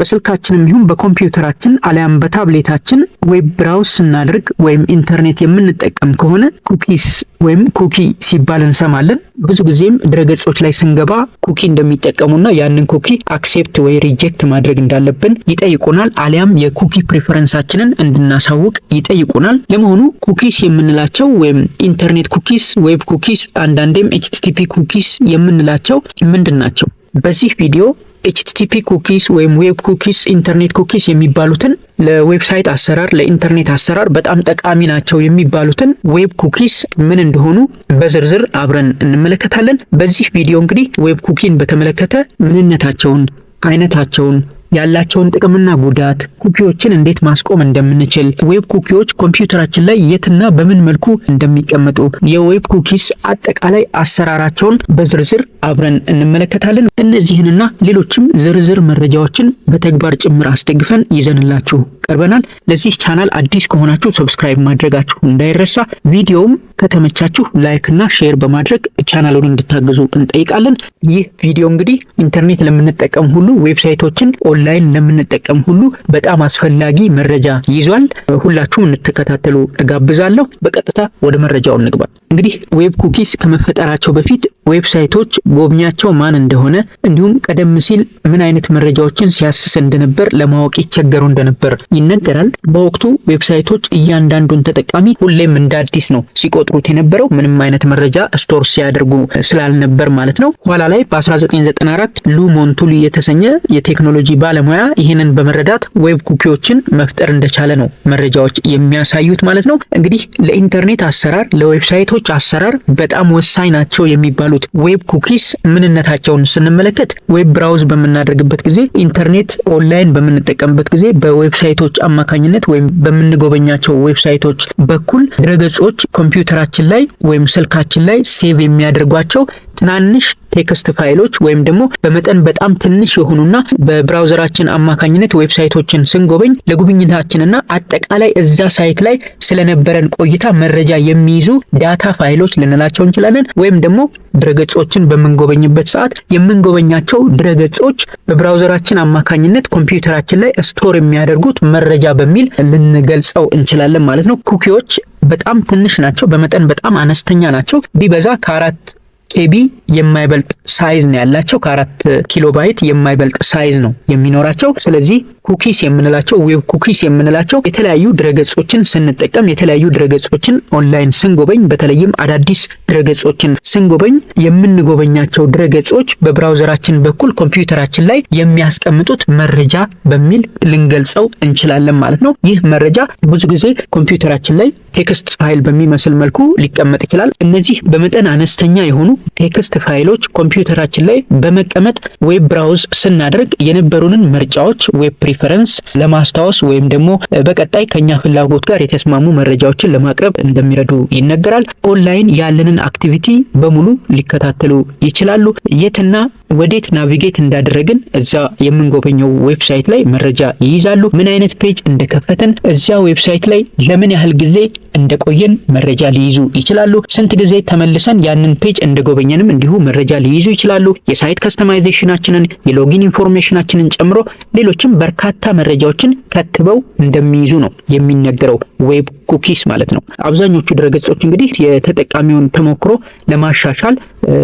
በስልካችንም ይሁን በኮምፒውተራችን አሊያም በታብሌታችን web browse ስናደርግ ወይም ኢንተርኔት የምንጠቀም ከሆነ cookies ወይም cookie ሲባል እንሰማለን። ብዙ ጊዜም ድረገጾች ላይ ስንገባ cookie እንደሚጠቀሙና ያንን cookie accept ወይ reject ማድረግ እንዳለብን ይጠይቁናል። አሊያም የ cookie preference ኣችንን እንድናሳውቅ ይጠይቁናል። ለመሆኑ cookies የምንላቸው ወይም internet cookies፣ web cookies፣ አንዳንዴም HTTP cookies የምንላቸው ምንድን ናቸው? በዚህ ቪዲዮ HTTP cookies ወይም web cookies፣ internet cookies የሚባሉትን ለ website አሰራር፣ ለኢንተርኔት አሰራር በጣም ጠቃሚ ናቸው የሚባሉትን web cookies ምን እንደሆኑ በዝርዝር አብረን እንመለከታለን። በዚህ ቪዲዮ እንግዲህ web cookie ን በተመለከተ ምንነታቸውን፣ አይነታቸውን፣ ያላቸውን ጥቅምና ጉዳት፣ cookie ዎችን እንዴት ማስቆም እንደምንችል፣ web cookie ዎች ኮምፒውተራችን ላይ የትና በምን መልኩ እንደሚቀመጡ፣ የ web cookies አጠቃላይ አሰራራቸውን በዝርዝር አብረን እንመለከታለን። እነዚህንና ሌሎችም ዝርዝር መረጃዎችን በተግባር ጭምር አስደግፈን ይዘንላችሁ ቀርበናል። ለዚህ ቻናል አዲስ ከሆናችሁ subscribe ማድረጋችሁ እንዳይረሳ፣ ቪዲዮውም ከተመቻችሁ like እና share በማድረግ ቻናሉን እንድታግዙ እንጠይቃለን። ይህ ቪዲዮ እንግዲህ ኢንተርኔት ለምንጠቀም ሁሉ፣ website ኦችን ኦንላይን ለምንጠቀም ሁሉ በጣም አስፈላጊ መረጃ ይዟል። ሁላችሁም እንድትከታተሉ እጋብዛለሁ። በቀጥታ ወደ መረጃው እንግባ። እንግዲህ web cookies ከመፈጠራቸው በፊት website ኦች ጎብኚያቸው ማን እንደሆነ እንዲሁም ቀደም ሲል ምን አይነት መረጃዎችን ሲያስስ እንደነበር ለማወቅ ይቸገሩ እንደነበር ይነገራል። በወቅቱ website ኦች እያንዳንዱን ተጠቃሚ ሁሌም እንደ አዲስ ነው ሲቆጥሩት የነበረው፣ ምንም አይነት መረጃ store ሲያደርጉ ስላልነበር ማለት ነው። ኋላ ላይ በ1994 ሉ ሞንቱሊ የተሰኘ የቴክኖሎጂ ባለሙያ ይህንን በመረዳት web cookie ዎችን መፍጠር እንደቻለ ነው መረጃዎች የሚያሳዩት ማለት ነው። እንግዲህ ለኢንተርኔት አሰራር፣ ለ website ኦች አሰራር በጣም ወሳኝ ናቸው የሚባሉት web cookies ምንነታቸውን ስንመለከት web browse በምናደርግበት ጊዜ፣ ኢንተርኔት ኦንላይን በምንጠቀምበት ጊዜ በ website ኦች አማካኝነት ወይም በምንጎበኛቸው website ኦች በኩል ድረገጾች ኮምፒውተራችን ላይ ወይም ስልካችን ላይ save የሚያደርጓቸው ትናንሽ text ፋይሎች ወይም ደግሞ በመጠን በጣም ትንሽ የሆኑና በ browser ኣችን አማካኝነት website ኦችን ስንጎበኝ ለጉብኝታችንና አጠቃላይ እዛ site ላይ ስለነበረን ቆይታ መረጃ የሚይዙ data ፋይሎች ልንላቸው እንችላለን። ወይም ደግሞ ድረገጾችን በምንጎበኝበት ሰዓት የምንጎበኛቸው ድረገጾች በ browser ኣችን አማካኝነት ኮምፒውተራችን ላይ store የሚያደርጉት መረጃ በሚል ልንገልጸው እንችላለን ማለት ነው። Cookie ዎች በጣም ትንሽ ናቸው፣ በመጠን በጣም አነስተኛ ናቸው። ቢበዛ ከ4 KB የማይበልጥ size ነው ያላቸው። ከ4 ኪሎ ባይት የማይበልጥ size ነው የሚኖራቸው። ስለዚህ cookies የምንላቸው፣ web cookies የምንላቸው የተለያዩ ድረገጾችን ስንጠቀም፣ የተለያዩ ድረገጾችን ኦንላይን ስንጎበኝ፣ በተለይም አዳዲስ ድረገጾችን ስንጎበኝ የምንጎበኛቸው ድረገጾች በ browser ኣችን በኩል ኮምፒውተራችን ላይ የሚያስቀምጡት መረጃ በሚል ልንገልጸው እንችላለን ማለት ነው። ይህ መረጃ ብዙ ጊዜ ኮምፒውተራችን ላይ text file በሚመስል መልኩ ሊቀመጥ ይችላል። እነዚህ በመጠን አነስተኛ የሆኑ text ፋይሎች ኮምፒውተራችን ላይ በመቀመጥ web browse ስናደርግ የነበሩንን ምርጫዎች፣ web preference ለማስታወስ ወይም ደግሞ በቀጣይ ከኛ ፍላጎት ጋር የተስማሙ መረጃዎችን ለማቅረብ እንደሚረዱ ይነገራል። ኦንላይን ያለንን activity በሙሉ ሊከታተሉ ይችላሉ። የትና ወዴት navigate እንዳደረግን እዛ የምንጎበኘው website ላይ መረጃ ይይዛሉ። ምን አይነት page እንደከፈትን፣ እዚያ website ላይ ለምን ያህል ጊዜ እንደቆየን መረጃ ሊይዙ ይችላሉ። ስንት ጊዜ ተመልሰን ያንን page እንደጎበኘንም እንዲሁ መረጃ ሊይዙ ይችላሉ። የ site customization ኣችንን፣ የ login information ኣችንን ጨምሮ ሌሎችም በርካታ መረጃዎችን ከትበው እንደሚይዙ ነው የሚነገረው፣ web cookies ማለት ነው። አብዛኞቹ ድረገጾች እንግዲህ የተጠቃሚውን ተሞክሮ ለማሻሻል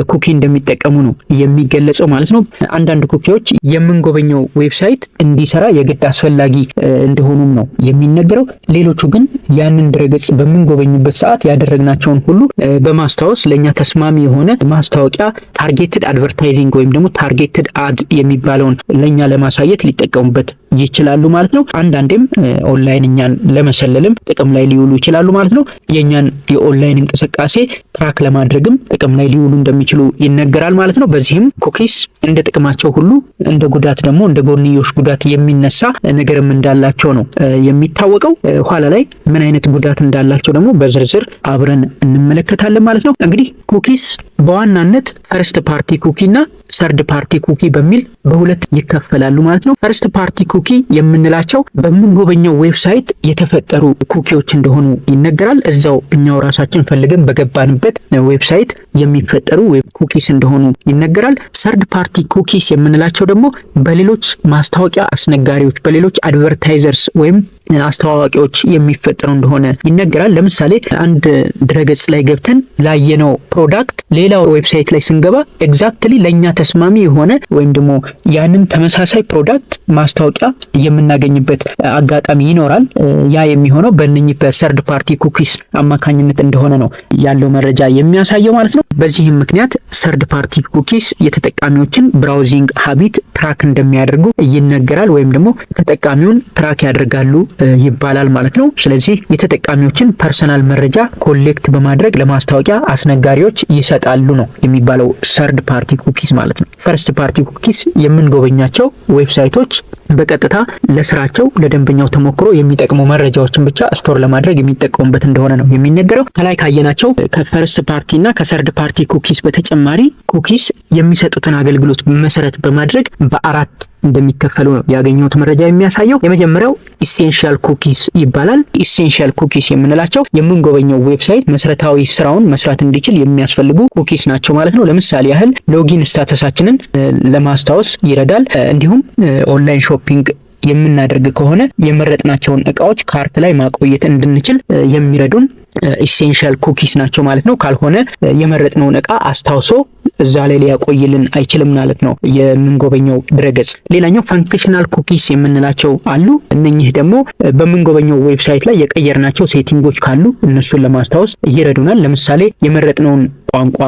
cookie እንደሚጠቀሙ ነው የሚገለጸው ማለት ነው። አንዳንድ cookie ዎች የምንጎበኘው website እንዲሰራ የግድ አስፈላጊ እንደሆኑም ነው የሚነገረው። ሌሎቹ ግን ያንን ድረገጽ በምንጎበኝበት ሰዓት ያደረግናቸውን ሁሉ በማስታወስ ለእኛ ተስማሚ የሆነ ማስታወቂያ፣ targeted advertising ወይም ደግሞ targeted ad የሚባለውን ለእኛ ለማሳየት ሊጠቀሙበት ይችላሉ ማለት ነው። አንዳንዴም ኦንላይን እኛን ለመሰለልም ጥቅም ላይ ሊውሉ ይችላሉ ማለት ነው። የእኛን የኦንላይን እንቅስቃሴ track ለማድረግም ጥቅም ላይ ሊውሉ እንደሚችሉ ይነገራል ማለት ነው። በዚህም cookies እንደ ጥቅማቸው ሁሉ እንደ ጉዳት ደግሞ፣ እንደ ጎንዮሽ ጉዳት የሚነሳ ነገርም እንዳላቸው ነው የሚታወቀው። ኋላ ላይ ምን አይነት ጉዳት እንዳላቸው ደግሞ በዝርዝር አብረን እንመለከታለን ማለት ነው። እንግዲህ cookies በዋናነት first party cookie እና third party cookie በሚል በሁለት ይከፈላሉ ማለት ነው። First party cookie የምንላቸው በምንጎበኘው website የተፈጠሩ cookie ዎች እንደሆኑ ይነገራል። እዛው እኛው ራሳችን ፈልገን በገባንበት website የሚፈጠሩ cookies እንደሆኑ ይነገራል። Third party cookies የምንላቸው ደግሞ በሌሎች ማስታወቂያ አስነጋሪዎች፣ በሌሎች advertisers ወይም አስተዋዋቂዎች የሚፈጠሩ እንደሆነ ይነገራል። ለምሳሌ አንድ ድረገጽ ላይ ገብተን ላየነው product ሌላ website ላይ ስንገባ exactly ለእኛ ተስማሚ የሆነ ወይም ደግሞ ያንን ተመሳሳይ product ማስታወቂያ የምናገኝበት አጋጣሚ ይኖራል። ያ የሚሆነው በእነኚህ በ third party cookies አማካኝነት እንደሆነ ነው ያለው መረጃ የሚያሳየው ማለት ነው። በዚህም ምክንያት third party cookies የተጠቃሚዎችን browsing habit track እንደሚያደርጉ ይነገራል፣ ወይም ደግሞ ተጠቃሚውን track ያደርጋሉ ይባላል ማለት ነው። ስለዚህ የተጠቃሚዎችን personal መረጃ collect በማድረግ ለማስታወቂያ አስነጋሪዎች ይሰጣሉ ነው የሚባለው third party cookies ማለት ነው። First party cookies የምንጎበኛቸው website ኦች በቀጥታ ለስራቸው ለደንበኛው ተሞክሮ የሚጠቅሙ መረጃዎችን ብቻ store ለማድረግ የሚጠቀሙበት እንደሆነ ነው የሚነገረው። ከላይ ካየናቸው ከ first party እና ከ third party cookies በተጨማሪ cookies የሚሰጡትን አገልግሎት መሰረት በማድረግ በአራት እንደሚከፈሉ ነው ያገኘሁት መረጃ የሚያሳየው። የመጀመሪያው essential cookies ይባላል። Essential cookies የምንላቸው የምንጎበኘው website መሰረታዊ ስራውን መስራት እንዲችል የሚያስፈልጉ cookies ናቸው ማለት ነው። ለምሳሌ ያህል login status ኣችንን ለማስታወስ ይረዳል። እንዲሁም online shopping የምናደርግ ከሆነ የመረጥናቸውን እቃዎች cart ላይ ማቆየት እንድንችል የሚረዱን essential cookies ናቸው ማለት ነው። ካልሆነ የመረጥነውን እቃ አስታውሶ እዛ ላይ ሊያቆይልን አይችልም ማለት ነው የምንጎበኘው ድረገጽ። ሌላኛው functional cookies የምንላቸው አሉ። እነኚህ ደግሞ በምንጎበኘው website ላይ የቀየርናቸው setting ኦች ካሉ እነሱን ለማስታወስ ይረዱናል። ለምሳሌ የመረጥነውን ቋንቋ፣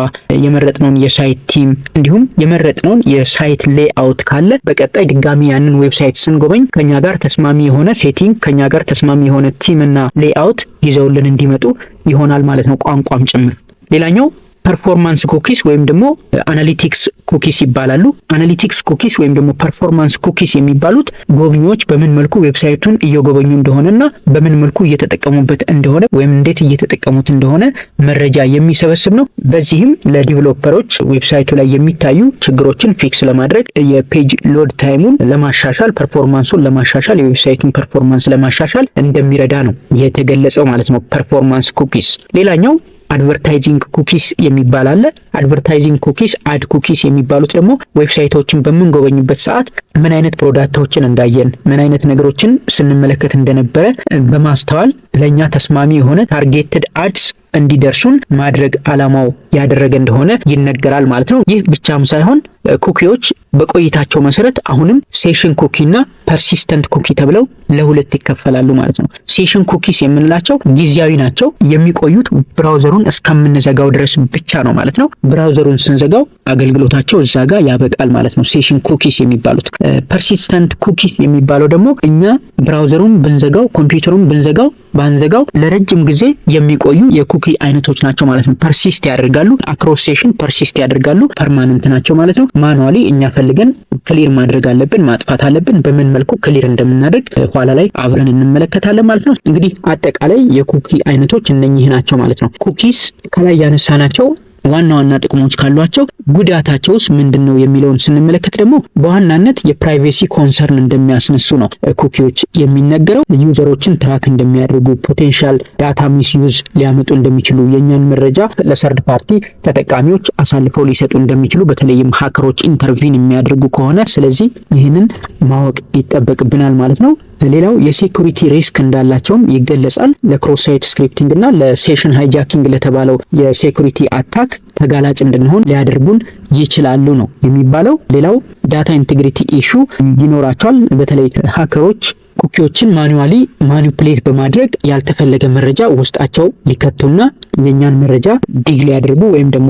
የመረጥነውን የ site theme እንዲሁም የመረጥነውን የ site layout ካለ በቀጣይ ድጋሚ ያንን website ስንጎበኝ ከኛ ጋር ተስማሚ የሆነ setting፣ ከኛ ጋር ተስማሚ የሆነ theme እና layout ይዘውልን እንዲመጡ ይሆናል ማለት ነው፣ ቋንቋም ጭምር። ሌላኛው performance cookies ወይም ደግሞ analytics cookies ይባላሉ። Analytics cookies ወይም ደግሞ performance cookies የሚባሉት ጎብኚዎች በምን መልኩ website ኡን እየጎበኙ እንደሆነና በምን መልኩ እየተጠቀሙበት እንደሆነ ወይም እንዴት እየተጠቀሙት እንደሆነ መረጃ የሚሰበስብ ነው። በዚህም ለ developer ኦች website ኡ ላይ የሚታዩ ችግሮችን fix ለማድረግ፣ የ page load time ኡን ለማሻሻል፣ performance ኡን ለማሻሻል፣ የ website ኡን performance ለማሻሻል እንደሚረዳ ነው የተገለጸው ማለት ነው። Performance cookies። ሌላኛው advertising cookies የሚባል አለ። Advertising cookies፣ ad cookies የሚባሉት ደግሞ website ኦችን በምንጎበኝበት ሰዓት ምን አይነት product ኦችን እንዳየን፣ ምን አይነት ነገሮችን ስንመለከት እንደነበረ በማስተዋል ለእኛ ተስማሚ የሆነ targeted ads እንዲደርሱን ማድረግ አላማው ያደረገ እንደሆነ ይነገራል ማለት ነው። ይህ ብቻም ሳይሆን cookie ዎች በቆይታቸው መሰረት አሁንም session cookie እና persistent cookie ተብለው ለሁለት ይከፈላሉ ማለት ነው። Session cookies የምንላቸው ጊዜያዊ ናቸው። የሚቆዩት browser ኡን እስከምንዘጋው ድረስ ብቻ ነው ማለት ነው። Browser ኡን ስንዘጋው አገልግሎታቸው እዛ ጋር ያበቃል ማለት ነው። Session cookies የሚባሉት። Persistent cookies የሚባለው ደግሞ እኛ browser ኡን ብንዘጋው፣ ኮምፒውተሩን ብንዘጋው ባንዘጋው ለረጅም ጊዜ የሚቆዩ የ cookie አይነቶች ናቸው ማለት ነው። Persist ያደርጋሉ፣ across session persist ያደርጋሉ፣ permanent ናቸው ማለት ነው። Manually እኛ ፈልገን clear ማድረግ አለብን፣ ማጥፋት አለብን። በምን መልኩ clear እንደምናደርግ ኋላ ላይ አብረን እንመለከታለን ማለት ነው። እንግዲህ አጠቃላይ የ cookie አይነቶች እነኚህ ናቸው ማለት ነው። Cookies ከላይ ያነሳናቸው ዋና ዋና ጥቅሞች ካሏቸው ጉዳታቸውስ ምንድን ነው የሚለውን ስንመለከት ደግሞ በዋናነት የ privacy concern እንደሚያስነሱ ነው cookie ዎች የሚነገረው። User ኦችን track እንደሚያደርጉ፣ potential data misuse ሊያመጡ እንደሚችሉ፣ የእኛን መረጃ ለ third party ተጠቃሚዎች አሳልፈው ሊሰጡ እንደሚችሉ፣ በተለይም hacker ኦች intervene የሚያደርጉ ከሆነ፣ ስለዚህ ይህንን ማወቅ ይጠበቅብናል ማለት ነው። ሌላው የ security risk እንዳላቸውም ይገለጻል። ለ cross site scripting እና ለ session hijacking ለተባለው የ security attack ተጋላጭ እንድንሆን ሊያደርጉን ይችላሉ ነው የሚባለው። ሌላው data integrity issue ይኖራቸዋል። በተለይ hacker ኦች cookie ዎችን manually manipulate በማድረግ ያልተፈለገ መረጃ ውስጣቸው ሊከቱና የኛን መረጃ dig ሊያደርጉ ወይም ደግሞ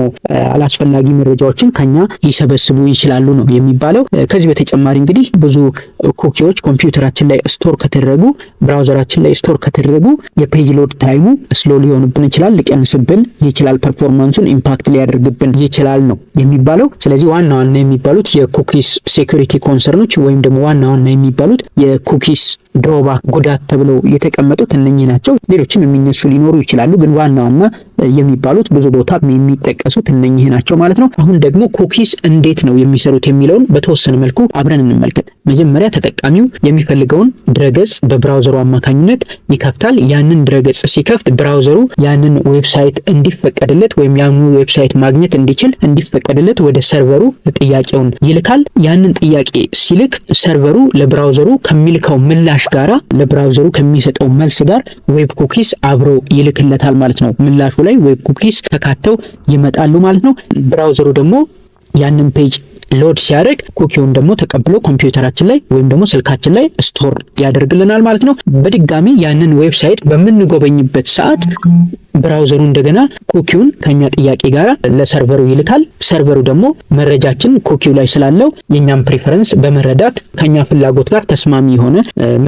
አላስፈላጊ መረጃዎችን ከኛ ሊሰበስቡ ይችላሉ ነው የሚባለው። ከዚህ በተጨማሪ እንግዲህ ብዙ cookie ዎች ኮምፒውተራችን ላይ store ከተደረጉ፣ browser ኣችን ላይ store ከተደረጉ የ page load time ኡ slow ሊሆንብን ይችላል፣ ሊቀንስብን ይችላል፣ performance ኡን impact ሊያደርግብን ይችላል ነው የሚባለው። ስለዚህ ዋና ዋና የሚባሉት የ cookies security concern ኦች ወይም ደግሞ ዋና ዋና የሚባሉት የ cookies Drawback ጉዳት ተብለው የተቀመጡት እነኚህ ናቸው። ሌሎችም የሚነሱ ሊኖሩ ይችላሉ፣ ግን ዋና ዋና የሚባሉት ብዙ ቦታ የሚጠቀሱት እነኚህ ናቸው ማለት ነው። አሁን ደግሞ cookies እንዴት ነው የሚሰሩት የሚለውን በተወሰነ መልኩ አብረን እንመልከት። መጀመሪያ ተጠቃሚው የሚፈልገውን ድረገጽ በ browser ኡ አማካኝነት ይከፍታል። ያንን ድረገጽ ሲከፍት browser ኡ ያንን website እንዲፈቀድለት ወይም ያንን website ማግኘት እንዲችል እንዲፈቀድለት ወደ server ኡ ጥያቄውን ይልካል። ያንን ጥያቄ ሲልክ server ኡ ለ browser ኡ ከሚልከው ምላሽ ጋራ፣ ለ browser ኡ ከሚሰጠው መልስ ጋር web cookies አብሮ ይልክለታል ማለት ነው። ምላሹ ላይ web cookies ተካተው ይመጣሉ ማለት ነው። Browser ኡ ደግሞ ያንን page load ሲያደርግ cookie ውን ደግሞ ተቀብሎ ኮምፒውተራችን ላይ ወይም ደግሞ ስልካችን ላይ store ያደርግልናል ማለት ነው። በድጋሚ ያንን website በምንጎበኝበት ሰዓት browser ኡ እንደገና cookie ውን ከኛ ጥያቄ ጋር ለ server ኡ ይልካል። Server ኡ ደግሞ መረጃችን cookie ው ላይ ስላለው የኛም preference በመረዳት ከኛ ፍላጎት ጋር ተስማሚ የሆነ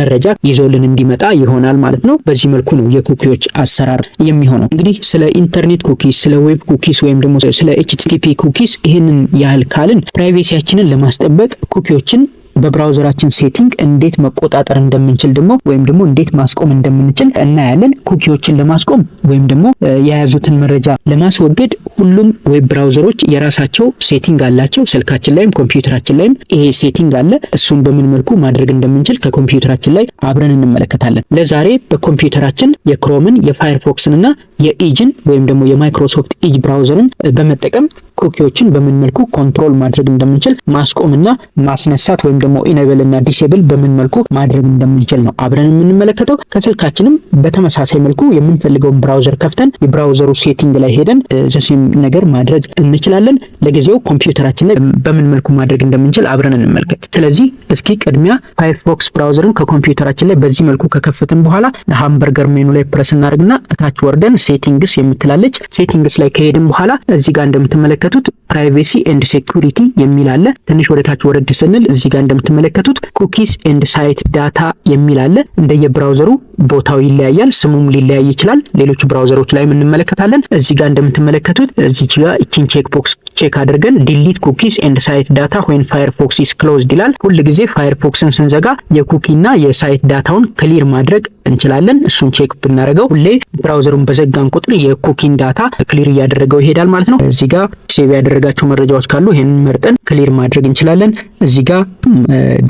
መረጃ ይዞልን እንዲመጣ ይሆናል ማለት ነው። በዚህ መልኩ ነው የ cookie ዎች አሰራር የሚሆነው። እንግዲህ ስለ internet cookies፣ ስለ web cookies ወይም ደግሞ ስለ HTTP cookies ይህንን ያህል ካልን privacy ያችንን ለማስጠበቅ cookie ዎችን በ browser ኣችን setting እንዴት መቆጣጠር እንደምንችል ደግሞ ወይም ደግሞ እንዴት ማስቆም እንደምንችል እናያለን። Cookie ዎችን ለማስቆም ወይም ደግሞ የያዙትን መረጃ ለማስወገድ ሁሉም web browser ኦች የራሳቸው setting አላቸው። ስልካችን ላይም ኮምፒውተራችን ላይም ይሄ setting አለ። እሱን በምን መልኩ ማድረግ እንደምንችል ከኮምፒውተራችን ላይ አብረን እንመለከታለን። ለዛሬ በኮምፒውተራችን የክሮምን፣ የፋየርፎክስን እና የኢጅን ወይም ደግሞ የ Microsoft Edge browser ን በመጠቀም cookie ዎችን በምን መልኩ control ማድረግ እንደምንችል፣ ማስቆምና ማስነሳት ወይም ደግሞ enable እና disable በምን መልኩ ማድረግ እንደምንችል ነው አብረን የምንመለከተው። ከስልካችንም በተመሳሳይ መልኩ የምንፈልገውን browser ከፍተን የ browser ኡ setting ላይ ሄደን the same ነገር ማድረግ እንችላለን። ለጊዜው ኮምፒውተራችን ላይ በምን መልኩ ማድረግ እንደምንችል አብረን እንመልከት። ስለዚህ እስኪ ቅድሚያ Firefox browser ን ከኮምፒውተራችን ላይ በዚህ መልኩ ከከፈትን በኋላ hamburger menu ላይ ፕረስ እናደርግና እታች ወርደን settings የምትላለች settings ላይ ከሄድን በኋላ እዚህ ጋር እንደምትመለከቱት privacy and security የሚል አለ። ትንሽ ወደ ታች ወረድ ስንል እዚህ ጋር እንደምትመለከቱት cookies and site data የሚል አለ። እንደየ browser ኡ ቦታው ይለያያል፣ ስሙም ሊለያይ ይችላል። ሌሎች browser ኦች ላይም እንመለከታለን። እዚህ ጋር እንደምትመለከቱት እዚህ ጋር እቺን check box check አድርገን delete cookies and site data when Firefox is closed ይላል። ሁል ጊዜ Firefox ን ስንዘጋ የ cookie እና የ site data ውን clear ማድረግ እንችላለን። እሱን check ብናደርገው ሁሌ browser ኡን በዘጋን ቁጥር የ cookie ን data clear እያደረገው ይሄዳል ማለት ነው። እዚህ ጋር save ያደረጋቸው መረጃዎች ካሉ ይህንን መርጠን clear ማድረግ እንችላለን። እዚህ ጋር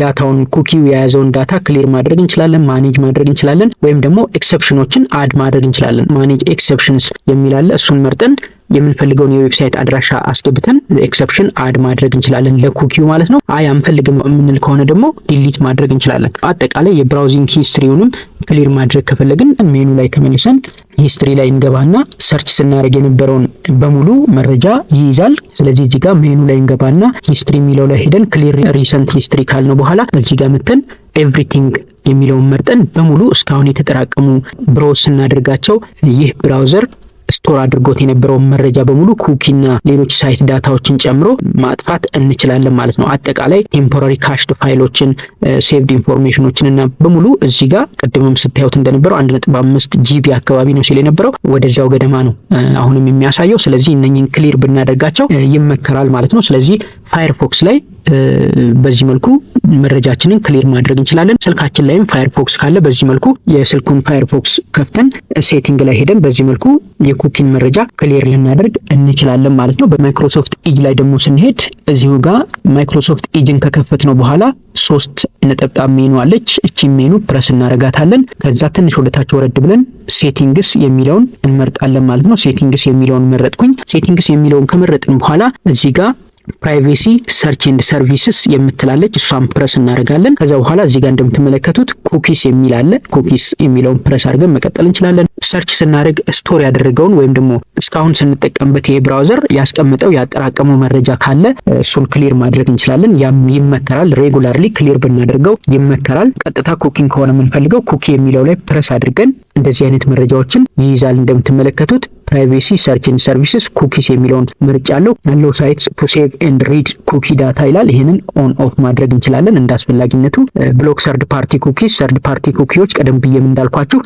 data ውን፣ cookie ው የያዘውን data clear ማድረግ እንችላለን፣ manage ማድረግ እንችላለን፣ ወይም ደግሞ exception ኖችን add ማድረግ እንችላለን። Manage exceptions የሚል አለ። እሱን መርጠን የምንፈልገውን የ website አድራሻ አስገብተን exception add ማድረግ እንችላለን ለ cookie ው ማለት ነው። አይ አንፈልግም የምንል ከሆነ ደግሞ delete ማድረግ እንችላለን። አጠቃላይ የ browsing history ውንም clear ማድረግ ከፈለግን ሜኑ ላይ ተመልሰን history ላይ እንገባና search ስናደርግ የነበረውን በሙሉ መረጃ ይይዛል። ስለዚህ እዚህ ጋር ሜኑ ላይ እንገባና history የሚለው ላይ ሄደን clear recent history ካልነው በኋላ እዚህ ጋር መተን everything የሚለውን መርጠን በሙሉ እስካሁን የተጠራቀሙ browse ስናደርጋቸው ይህ browser store አድርጎት የነበረውን መረጃ በሙሉ cookie ና ሌሎች site data ዎችን ጨምሮ ማጥፋት እንችላለን ማለት ነው። አጠቃላይ temporary cached ፋይሎችን፣ saved information ኖችን እና በሙሉ እዚህ ጋር ቅድምም ስታዩት እንደነበረው 1.5 GB አካባቢ ነው ሲል የነበረው፣ ወደዛው ገደማ ነው አሁንም የሚያሳየው። ስለዚህ እነኝን clear ብናደርጋቸው ይመከራል ማለት ነው። ስለዚህ Firefox ላይ በዚህ መልኩ መረጃችንን clear ማድረግ እንችላለን። ስልካችን ላይም Firefox ካለ በዚህ መልኩ የስልኩን Firefox ከፍተን setting ላይ ሄደን በዚህ መልኩ የ cookie ን መረጃ clear ልናደርግ እንችላለን ማለት ነው። በ Microsoft Edge ላይ ደግሞ ስንሄድ እዚሁ ጋር Microsoft Edge ን ከከፈትነው በኋላ ሶስት ነጠብጣብ ሜኑ አለች። እቺ menu press እናረጋታለን። ከዛ ትንሽ ወደታች ወረድ ብለን settings የሚለውን እንመርጣለን ማለት ነው። Settings የሚለውን መረጥኩኝ። Settings የሚለውን ከመረጥን በኋላ እዚህ ጋር privacy, search and services የምትላለች፣ እሷን ፕረስ እናደርጋለን። ከዛ በኋላ እዚህ ጋር እንደምትመለከቱት cookies የሚል አለ። Cookies የሚለውን ፕረስ አድርገን መቀጠል እንችላለን። Search ስናደርግ store ያደረገውን ወይም ደግሞ እስካሁን ስንጠቀምበት ይሄ browser ያስቀመጠው ያጠራቀመው መረጃ ካለ እሱን clear ማድረግ እንችላለን። ያም ይመከራል። Regularly clear ብናደርገው ይመከራል። ቀጥታ cookie ን ከሆነ የምንፈልገው cookie የሚለው ላይ ፕረስ አድርገን እንደዚህ አይነት መረጃዎችን ይይዛል። እንደምትመለከቱት privacy, search and services, cookies የሚለውን መርጫለሁ። Allow sites to save and read cookie data ይላል። ይህንን on off ማድረግ እንችላለን እንደ አስፈላጊነቱ። Block third party cookies። Third party cookie ዎች ቀደም ብዬም እንዳልኳችሁ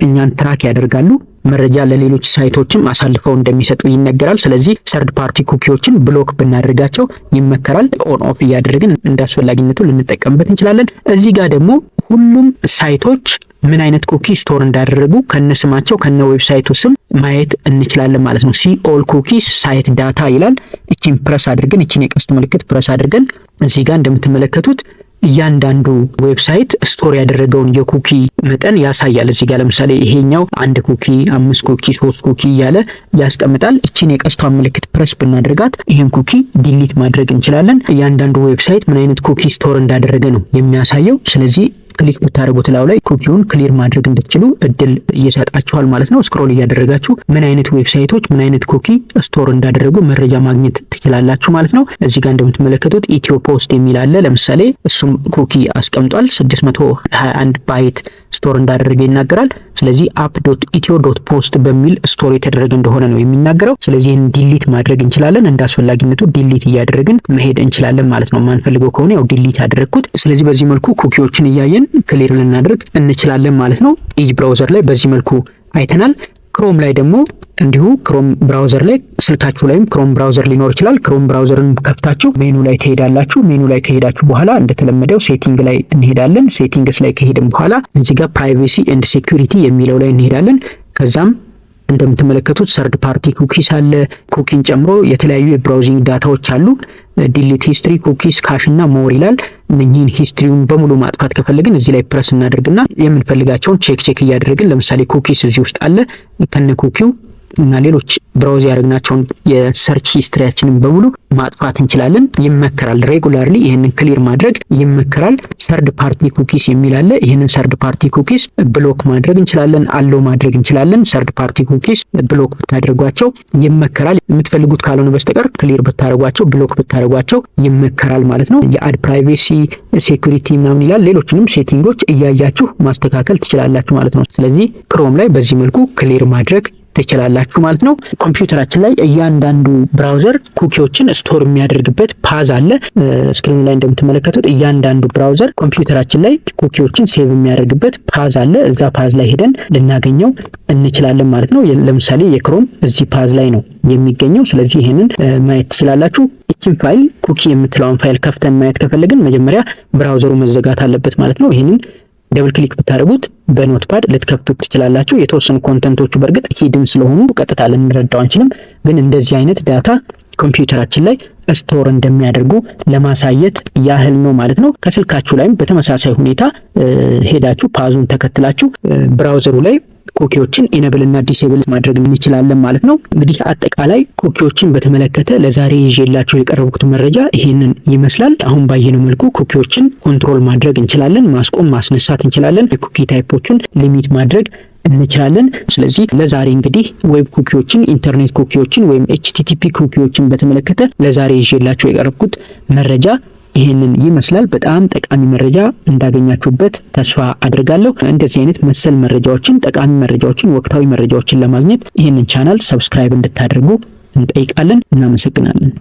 እኛን track ያደርጋሉ፣ መረጃ ለሌሎች site ኦችም አሳልፈው እንደሚሰጡ ይነገራል። ስለዚህ third party cookie ዎችን block ብናደርጋቸው ይመከራል። On off እያደረግን እንደ አስፈላጊነቱ ልንጠቀምበት እንችላለን። እዚህ ጋር ደግሞ ሁሉም site ኦች ምን አይነት cookie store እንዳደረጉ ከነስማቸው ከነ website ኡ ስም ማየት እንችላለን ማለት ነው። See all cookies site data ይላል። እቺን ፕረስ አድርገን፣ እቺን የቀስት ምልክት ፕረስ አድርገን እዚህ ጋር እንደምትመለከቱት እያንዳንዱ website store ያደረገውን የ cookie መጠን ያሳያል። እዚህ ጋር ለምሳሌ ይሄኛው አንድ cookie፣ አምስት cookie፣ ሶስት cookie እያለ ያስቀምጣል። እቺን የቀስቷን ምልክት ፕረስ ብናደርጋት ይሄን cookie delete ማድረግ እንችላለን። እያንዳንዱ website ምን አይነት cookie store እንዳደረገ ነው የሚያሳየው። ስለዚህ click ብታደርጉት ላዩ ላይ cookie ውን clear ማድረግ እንድትችሉ እድል ይሰጣችኋል ማለት ነው። Scroll እያደረጋችሁ ምን አይነት website ኦች ምን አይነት cookie store እንዳደረጉ መረጃ ማግኘት ትችላላችሁ ማለት ነው። እዚህ ጋር እንደምትመለከቱት ኢትዮ ፖስት የሚል አለ። ለምሳሌ እሱም cookie አስቀምጧል። 621 byte store እንዳደረገ ይናገራል። ስለዚህ app.ethio.post በሚል store የተደረገ እንደሆነ ነው የሚናገረው። ስለዚህ ይህን delete ማድረግ እንችላለን። እንደ አስፈላጊነቱ delete እያደረግን መሄድ እንችላለን ማለት ነው። የማንፈልገው ከሆነ ያው delete አደረግኩት። ስለዚህ በዚህ መልኩ cookie ዎችን እያየን clear ልናደርግ እንችላለን ማለት ነው። Edge browser ላይ በዚህ መልኩ አይተናል። Chrome ላይ ደግሞ እንዲሁ Chrome browser ላይ፣ ስልካችሁ ላይም Chrome browser ሊኖር ይችላል። Chrome browser ን ከፍታችሁ ሜኑ ላይ ትሄዳላችሁ። ሜኑ ላይ ከሄዳችሁ በኋላ እንደተለመደው setting ላይ እንሄዳለን። Settings ላይ ከሄድን በኋላ እዚህ ጋር privacy and security የሚለው ላይ እንሄዳለን። ከዛም እንደምትመለከቱት third party cookies አለ። Cookie ን ጨምሮ የተለያዩ የ browsing data ዎች አሉ። Delete history፣ cookies፣ cache እና more ይላል። እነኚህን history ውን በሙሉ ማጥፋት ከፈለግን እዚህ ላይ ፕረስ እናደርግና የምንፈልጋቸውን check check እያደረግን፣ ለምሳሌ cookies እዚህ ውስጥ አለ፣ ከነ cookie ው እና ሌሎች browse ያደረግናቸውን የ search history ያችንን በሙሉ ማጥፋት እንችላለን። ይመከራል። Regularly ይህንን clear ማድረግ ይመከራል። Third party cookies የሚል አለ። ይህንን third party cookies block ማድረግ እንችላለን፣ allow ማድረግ እንችላለን። Third party cookies block ብታደርጓቸው ይመከራል። የምትፈልጉት ካልሆነ በስተቀር clear ብታደርጓቸው፣ block ብታደርጓቸው ይመከራል ማለት ነው። የ ad privacy፣ security ምናምን ይላል። ሌሎችንም setting ኦች እያያችሁ ማስተካከል ትችላላችሁ ማለት ነው። ስለዚህ Chrome ላይ በዚህ መልኩ clear ማድረግ ትችላላችሁ ማለት ነው። ኮምፒውተራችን ላይ እያንዳንዱ browser cookie ዎችን store የሚያደርግበት path አለ። Screen ኑ ላይ እንደምትመለከቱት እያንዳንዱ browser ኮምፒውተራችን ላይ cookie ዎችን save የሚያደርግበት path አለ። እዛ path ላይ ሄደን ልናገኘው እንችላለን ማለት ነው። ለምሳሌ የ Chrome እዚህ path ላይ ነው የሚገኘው። ስለዚህ ይሄንን ማየት ትችላላችሁ። ይችን file፣ cookie የምትለዋን ፋይል ከፍተን ማየት ከፈለግን መጀመሪያ browser ኡ መዘጋት አለበት ማለት ነው። ይሄንን double click ብታደርጉት በ Notepad ልትከፍቱት ትችላላችሁ። የተወሰኑ content ኦቹ በእርግጥ hidden ስለሆኑ ቀጥታ ልንረዳው አንችልም። ግን እንደዚህ አይነት data ኮምፒውተራችን ላይ store እንደሚያደርጉ ለማሳየት ያህል ነው ማለት ነው። ከስልካችሁ ላይም በተመሳሳይ ሁኔታ ሄዳችሁ path ኡን ተከትላችሁ browser ኡ ላይ cookie ዎችን enable እና disable ማድረግ እንችላለን ማለት ነው። እንግዲህ አጠቃላይ cookie ዎችን በተመለከተ ለዛሬ ይዤላችሁ የቀረብኩት መረጃ ይሄንን ይመስላል። አሁን ባየነው መልኩ cookie ዎችን control ማድረግ እንችላለን፣ ማስቆም ማስነሳት እንችላለን። የ cookie type ኦችን limit ማድረግ እንችላለን። ስለዚህ ለዛሬ እንግዲህ web cookie ዎችን፣ internet cookie ዎችን ወይም HTTP cookie ዎችን በተመለከተ ለዛሬ ይዤላችሁ የቀረብኩት መረጃ ይሄንን ይመስላል። በጣም ጠቃሚ መረጃ እንዳገኛችሁበት ተስፋ አድርጋለሁ። እንደዚህ አይነት መሰል መረጃዎችን፣ ጠቃሚ መረጃዎችን፣ ወቅታዊ መረጃዎችን ለማግኘት ይህንን channel subscribe እንድታደርጉ እንጠይቃለን። እናመሰግናለን።